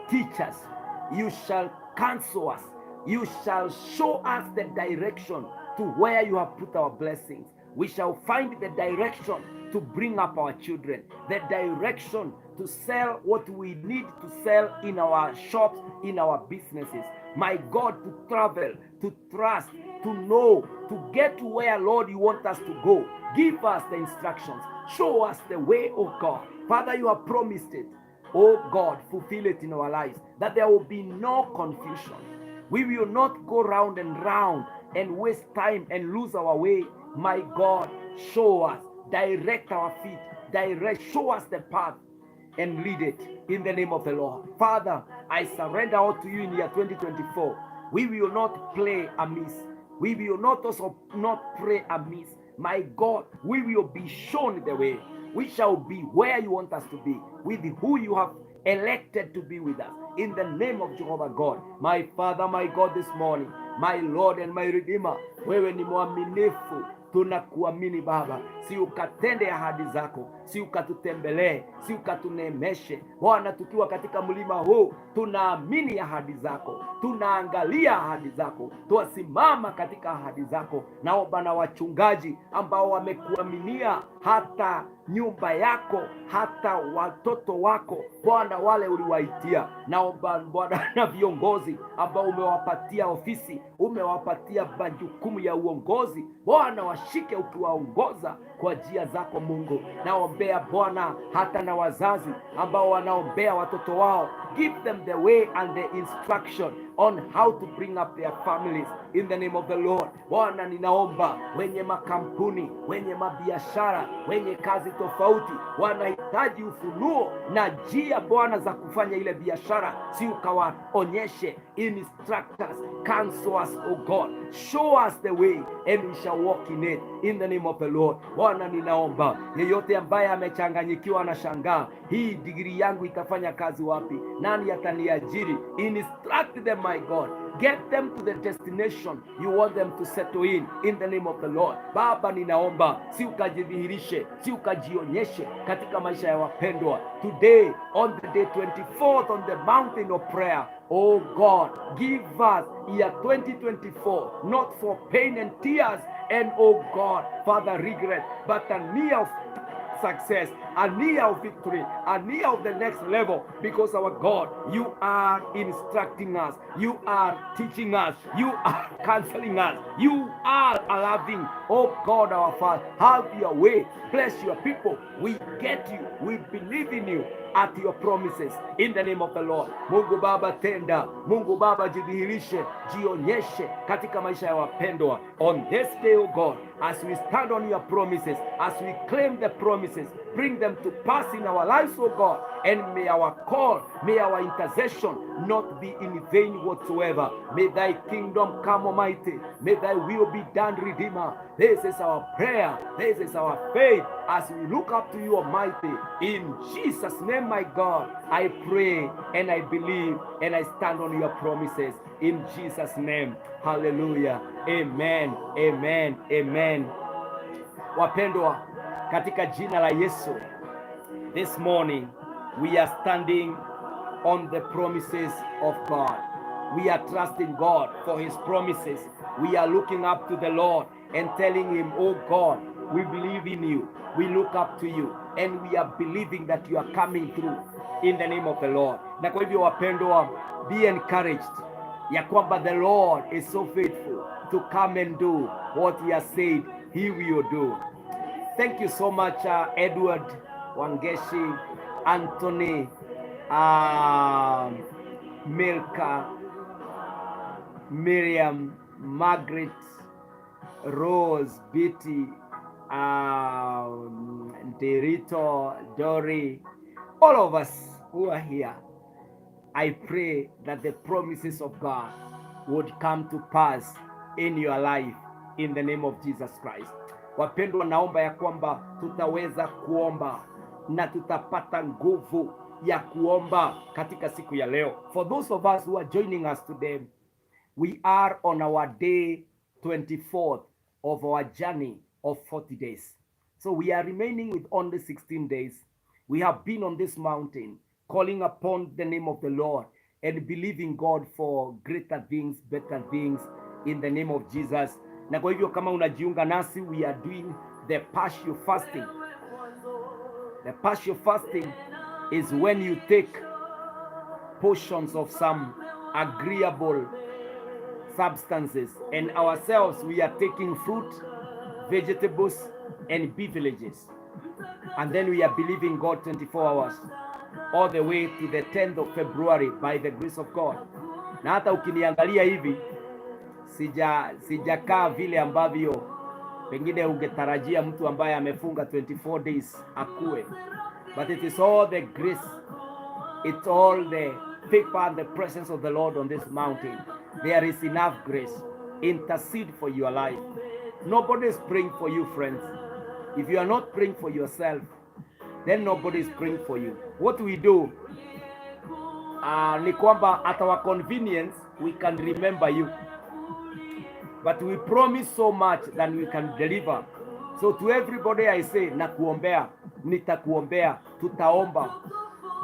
teach us, you shall counsel us, you shall show us the direction to where you have put our blessings. We shall find the direction to bring up our children, the direction to sell what we need to sell in our shops, in our businesses. My God, to travel, to trust, to know, to get to where, Lord, you want us to go. Give us the instructions. Show us the way, oh God. Father, you have promised it. Oh God, fulfill it in our lives, that there will be no confusion. We will not go round and round and waste time and lose our way. My God, show us, direct our feet, direct, show us the path and lead it in the name of the Lord. Father, I surrender all to you in year 2024. We will not play amiss. We will not also not pray amiss. My God, we will be shown the way. We shall be where you want us to be, with who you have elected to be with us. In the name of Jehovah God, my Father, my God, this morning, my Lord and my Redeemer, wewe ni mwaminifu. Tunakuamini Baba, si ukatende ahadi zako, si ukatutembelee, si ukatuneemeshe Bwana. Tukiwa katika mlima huu, tunaamini ahadi zako, tunaangalia ahadi zako, twasimama katika ahadi zako. Naomba na wachungaji ambao wamekuaminia hata nyumba yako, hata watoto wako Bwana, wale uliwaitia. Naomba Bwana na viongozi ambao umewapatia ofisi, umewapatia majukumu ya uongozi Bwana, washike ukiwaongoza kwa njia zako Mungu. Naombea Bwana hata na wazazi ambao wanaombea watoto wao, give them the way and the instruction on how to bring up their families in the name of the Lord. Bwana, ninaomba wenye makampuni, wenye mabiashara, wenye kazi tofauti, wanahitaji ufunuo na njia Bwana za kufanya ile biashara, si ukawaonyeshe. Instruct us, counsel us, O God, show us the way and we shall walk in it in the name of the Lord. Bwana, ninaomba yeyote ambaye amechanganyikiwa na shangaa, hii digrii yangu itafanya kazi wapi? Nani ataniajiri? Instruct them, my God. Get them to the destination you want them to settle in the name of the Lord. Baba, ninaomba si ukajidhihirishe, si ukajionyeshe katika maisha ya wapendwa. Today on the day 24th on the mountain of prayer, oh God, give us year 2024 not for pain and tears and, oh God, Father, regret, but a year of success, a year of victory, a year of the next level. Because our God, you are instructing us, you are teaching us, you are counseling us, you are loving. Oh God, our Father, have your way. Bless your people. We get you, we believe in you at your promises in the name of the Lord. Mungu Baba tenda, Mungu Baba jidhihirishe, jionyeshe katika maisha ya wapendwa on this day, oh God, as we stand on your promises, as we claim the promises, bring them to pass in our lives, oh God, and may our call, may our intercession not be in vain whatsoever. May thy kingdom come, Almighty. May thy will be done, Redeemer. This is our prayer. This is our faith as we look up to you, Almighty. In Jesus' name, my God, I pray and I believe and I stand on your promises. In Jesus' name. Hallelujah. Amen. Amen. Amen. Wapendwa, katika jina la Yesu, this morning we are standing on the promises of God. We are trusting God for his promises. We are looking up to the Lord and telling him, "Oh God, we believe in you. We look up to you and we are believing that you are coming through in the name of the Lord." Na kwa hivyo wapendwa, be encouraged ya kwamba the Lord is so faithful to come and do what he has said he will do. Thank you so much, Edward Wangeshi, Anthony, Milka, Miriam, Margaret, Rose, Betty, Derito, Dory, all of us who are here. I pray that the promises of God would come to pass in your life in the name of Jesus Christ. Wapendwa, naomba ya kwamba tutaweza kuomba na tutapata nguvu ya kuomba katika siku ya leo. For those of us who are joining us today, we are on our day 24th of our journey of 40 days. So we are remaining with only 16 days. We have been on this mountain calling upon the name of the Lord and believing God for greater things, better things in the name of Jesus. Na kwa hivyo kama unajiunga nasi, we are doing the partial fasting. The partial fasting is when you take portions of some agreeable substances, and ourselves, we are taking fruit, vegetables and beverages, and then we are believing God 24 hours all the way to the 10th of February by the grace of God. Na hata ukiniangalia hivi, sijakaa vile ambavyo pengine ungetarajia mtu ambaye amefunga 24 days akue, but it is all the grace, it's all the favor and the presence of the Lord on this mountain. There is enough grace. Intercede for your life. Nobody is praying for you, friends. If you are not praying for yourself, then nobody is praying for you. What we do ni kwamba at our convenience we can remember you, but we promise so much than we can deliver. So to everybody I say, nakuombea, nitakuombea, tutaomba,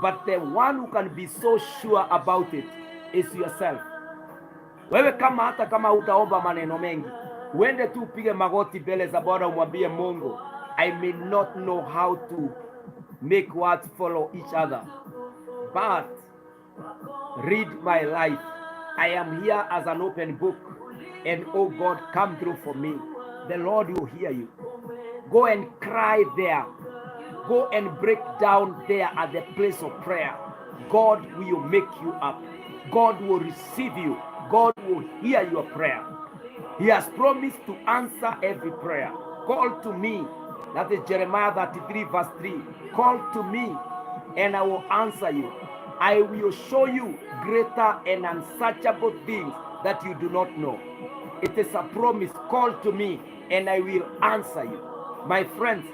but the one who can be so sure about it is yourself. Wewe kama hata kama utaomba maneno mengi, uende tu upige magoti mbele za Bwana umwambie Mungu, "I may not know how to make words follow each other, but read my life. I am here as an open book, and oh God, come through for me." The Lord will hear you. Go and cry there. Go and break down there at the place of prayer. God will make you up. God will receive you. God will hear your prayer. He has promised to answer every prayer. "Call to me." That is Jeremiah 33, verse 3. "Call to me, and I will answer you. I will show you greater and unsearchable things that you do not know." It is a promise. "Call to me, and I will answer you." My friends,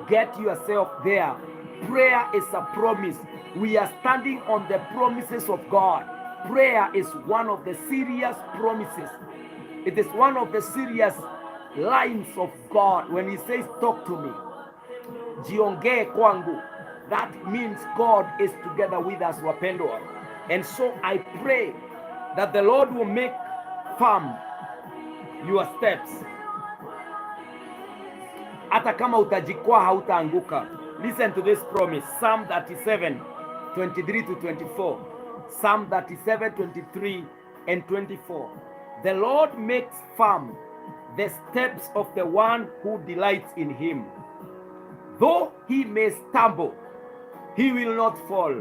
get yourself there. Prayer is a promise. We are standing on the promises of God. Prayer is one of the serious promises. It is one of the serious lines of God when he says, "Talk to me." Jiongee kwangu. That means God is together with us, wapendwa. And so I pray that the Lord will make firm your steps. Hata kama utajikwaa, hautaanguka. Listen to this promise. Psalm 37, 23 to 24. Psalm 37, 23 and 24. "The Lord makes firm the steps of the one who delights in him. Though he may stumble, he will not fall,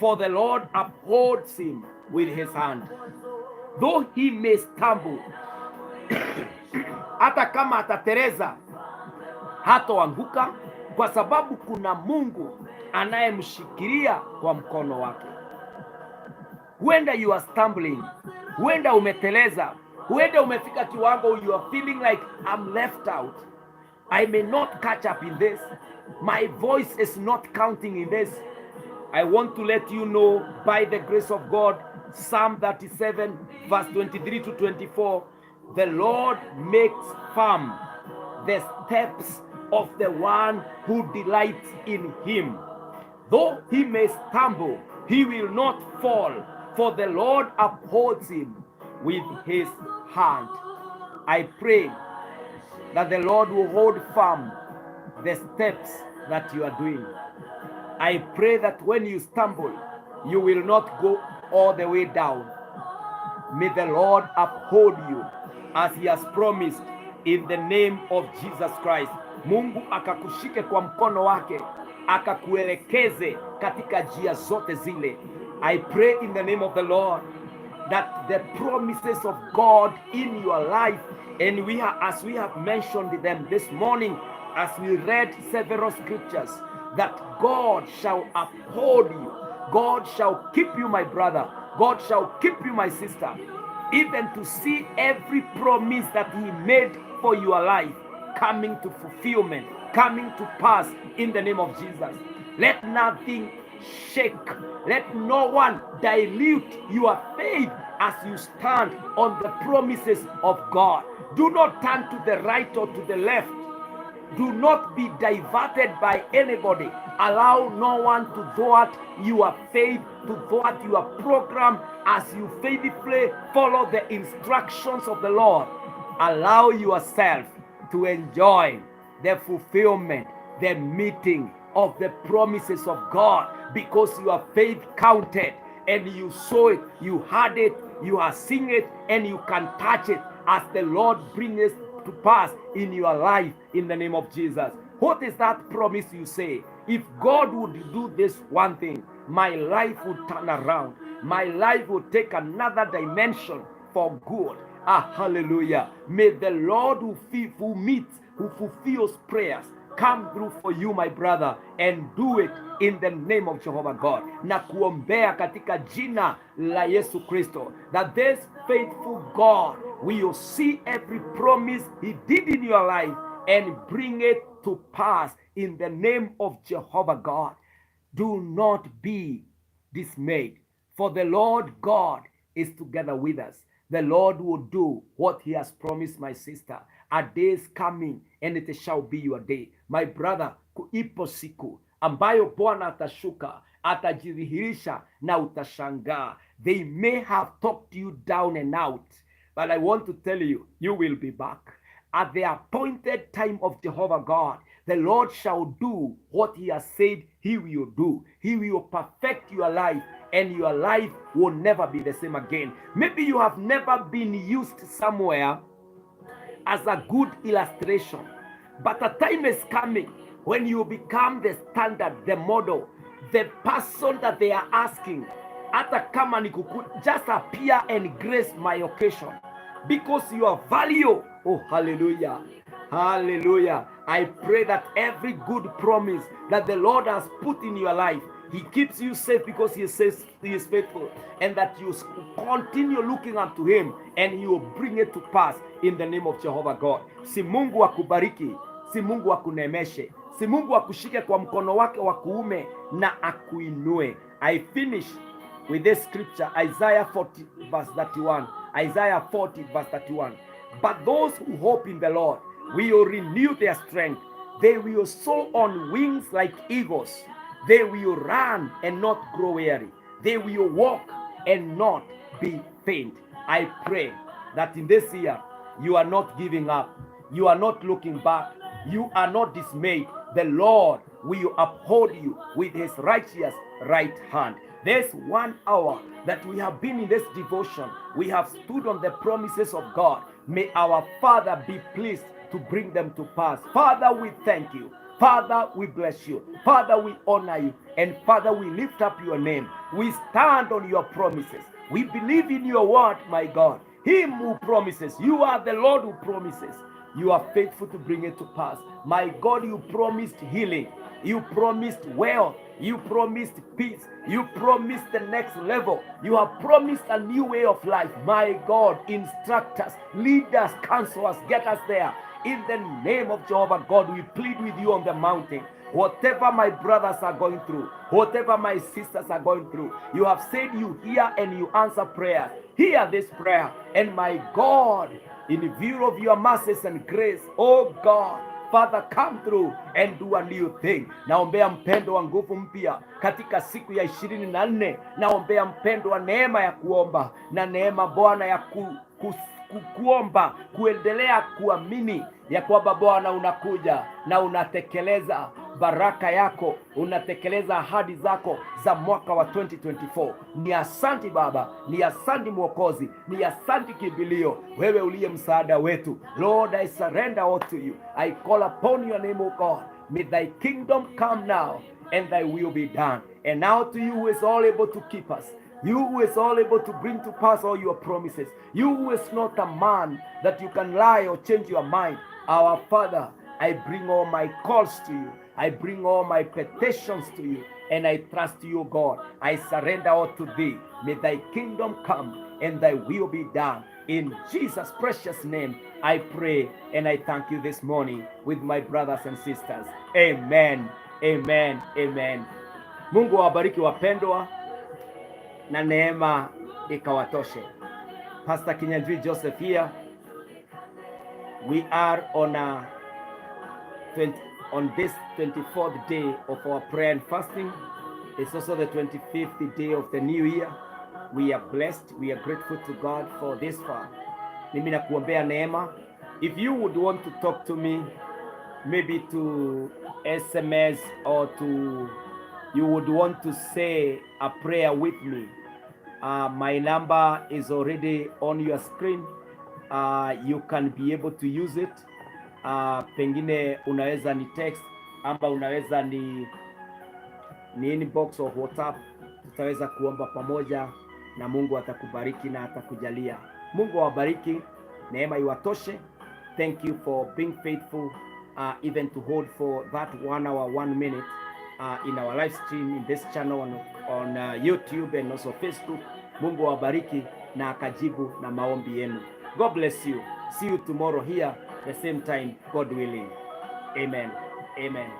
for the Lord upholds him with his hand." Though he may stumble, hata kama atateleza, hatoanguka, kwa sababu kuna Mungu anayemshikilia kwa mkono wake. Huenda you are stumbling, huenda umeteleza, huenda umefika kiwango you are feeling like, "I'm left out. I may not catch up in this. My voice is not counting in this." I want to let you know, by the grace of God, Psalm 37, verse 23 to 24, the Lord makes firm the steps of the one who delights in him. Though he may stumble, he will not fall, for the Lord upholds him He will not fall, for the Lord upholds him with his hand. I pray that the Lord will hold firm the steps that you are doing. I pray that when you stumble, you will not go all the way down. May the Lord uphold you as he has promised in the name of Jesus Christ. Mungu akakushike kwa mkono wake, akakuelekeze katika njia zote zile. I pray in the name of the Lord that the promises of God in your life, and we are, as we have mentioned them this morning, as we read several scriptures, that God shall uphold you. God shall keep you, my brother. God shall keep you, my sister, even to see every promise that He made for your life coming to fulfillment, coming to pass in the name of Jesus. Let nothing shake. Let no one dilute your faith as you stand on the promises of God. Do not turn to the right or to the left. Do not be diverted by anybody. Allow no one to thwart your faith, to thwart your program as you faithfully follow the instructions of the Lord. Allow yourself to enjoy the fulfillment, the meeting of the promises of God, because your faith counted and you saw it, you heard it, you are seeing it, and you can touch it as the Lord brings it to pass in your life in the name of Jesus. What is that promise you say? If God would do this one thing, my life would turn around. My life would take another dimension for good. Ah, hallelujah. May the Lord who meets, who fulfills prayers, come through for you, my brother, and do it in the name of Jehovah God. Nakuombea katika jina la Yesu Kristo, that this faithful God will see every promise he did in your life and bring it to pass in the name of Jehovah God. Do not be dismayed, for the Lord God is together with us. The Lord will do what he has promised, my sister. A day is coming and it shall be your day. My brother, ipo siku ambayo Bwana atashuka, atajidhihirisha na utashangaa. They may have talked you down and out, but I want to tell you, you will be back. At the appointed time of Jehovah God, the Lord shall do what he has said he will do. He will perfect your life, and your life will never be the same again. Maybe you have never been used somewhere as a good illustration, but a time is coming when you become the standard, the model, the person that they are asking. Hata kama ni kuku, just appear and grace my occasion because your value. Oh, hallelujah. Hallelujah. I pray that every good promise that the Lord has put in your life, He keeps you safe because He says He is faithful, and that you continue looking unto Him and He will bring it to pass in the name of Jehovah God. Si Mungu akubariki, si Mungu akuneemeshe, si Mungu akushike kwa mkono wake wa kuume na akuinue. I finish with this scripture, Isaiah 40 verse 31. Isaiah 40 verse 31. But those who hope in the Lord will renew their strength. They will soar on wings like eagles. They will run and not grow weary. They will walk and not be faint. I pray that in this year you are not giving up. You are not looking back. You are not dismayed. The Lord will uphold you with his righteous right hand. This 1 hour that we have been in this devotion, we have stood on the promises of God. May our Father be pleased to bring them to pass. Father, we thank you. Father, we bless you. Father, we honor you. And Father, we lift up your name. We stand on your promises. We believe in your word, my God. Him who promises. You are the Lord who promises. You are faithful to bring it to pass. My God, you promised healing. You promised wealth. You promised peace. You promised the next level. You have promised a new way of life. My God, instruct us, lead us, counsel us, get us there. In the name of Jehovah God, we plead with you on the mountain. Whatever my brothers are going through, whatever my sisters are going through, you have said you hear and you answer prayers. Hear this prayer. And my God, in view of your mercies and grace, oh God, Father, come through and do a new thing. Naombea mpendo wa nguvu mpya katika siku ya 24. Naombea mpendo wa neema ya kuomba na neema, Bwana, ya kuomba, kuendelea kuamini ya kwamba Bwana unakuja na unatekeleza baraka yako, unatekeleza ahadi zako za mwaka wa 2024. Ni asanti Baba, ni asanti Mwokozi, ni asanti kimbilio, wewe uliye msaada wetu. Lord, I surrender all to you. I call upon your name, O God. May thy kingdom come now and thy will be done. And now to you who is all able to keep us, you who is all able to bring to pass all your promises, you who is not a man that you can lie or change your mind, our Father, I bring all my calls to you. I bring all my petitions to you. And I trust you, God. I surrender all to thee. May thy kingdom come and thy will be done. In Jesus' precious name, I pray and I thank you this morning with my brothers and sisters. Amen. Amen. Amen. Mungu awabariki wapendwa, na neema ikawatoshe. Pastor Kinyanjui Joseph here. We are on this 24th day of our prayer and fasting. It's also the 25th day of the new year. We are blessed. We are grateful to God for this far. Mimi nakuombea neema. If you would want to talk to me, maybe to SMS or to you would want to say a prayer with me, my number is already on your screen. You can be able to use it. Pengine unaweza ni text ama unaweza ni inbox or WhatsApp. Tutaweza kuomba pamoja na Mungu atakubariki na atakujalia. Mungu awabariki, neema iwatoshe. Thank you for being faithful even to hold for that 1 hour 1 minute in our live stream in this channel on YouTube and also Facebook. Mungu awabariki na akajibu na maombi yenu. God bless you. See you tomorrow here the same time, God willing. Amen. Amen.